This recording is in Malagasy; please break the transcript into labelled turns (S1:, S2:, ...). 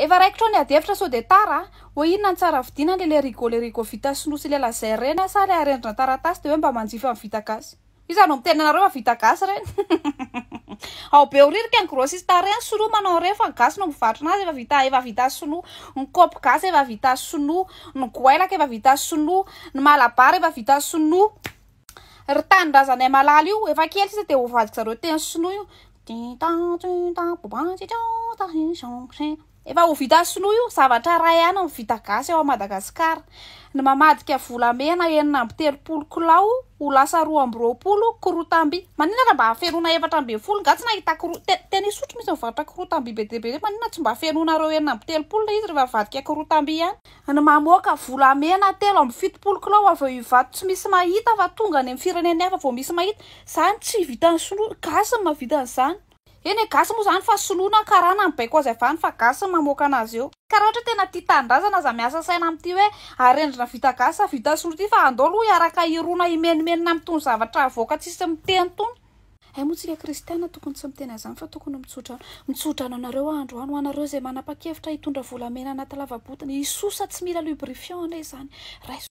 S1: Efa raikitra ao ny adihevitra sao dia tara a! Hoe inona no tsara vidiana le lerigo lerigo vita sinoa sy le laser reny sa le arendrina taratasy dia hoe mba manjifa ny vita gasy. Iza no miteny anareo fa vita gasy reny? Ao Behoririka ny grossiste reny sinoa manao an'ireny fa ny gasy no mivarotra anazy efa vita efa vita sinoa. Ny kaopy gasy efa vita sinoa, ny goailaka efa vita sinoa, ny malabara efa vita sinoa. Ry tanindrazanay malala io, efa kely sisa dia ho vadiko zareo teny sinoa io. Efa ho vita sinoa io, zavatra iray ihany no vita gasy ao Madagasikara. Ny mamadika volamena 36 kilao ho lasa 22 korotamby. Maninona raha mba hafenoina 14? Nga tsy nahita koro, teny Isotry misy mivarotra korotamby be dia be, maninona tsy mba fenoinareo 36 ilay izy rehefa avadika korotamby ihany? Ny mamoaka volamena 73 kilao avy eo Ivato tsy misy mahita fa tonga any amin'ny firenena hafa vao misy mahita, izany tsy vitan'ny sinoa, gasy no mahavita an'izany. Eny e, gasy moa izany fa sinoa na karana mibaiko azy avy any fa gasy no mamoaka anazy eo. Ka raha ohatra tena tia tanindrazana aza miasa saina amin'ity hoe arendrina vita gasy sa vita sinoa ity fa andao aloha hiaraka hirona himenomenona amin'itony zavatra avoaka tsisy miteny itony. Hay moa tsika kristiana tokony tsy miteny an'izany fa tokony mitsodrano. Mitsodrano anareo aho androany ho anareo izay manapa-kevitra hitondra volamena anaty lava-botona. Hisosa tsy mila lubrifiant anie izany. Raiso.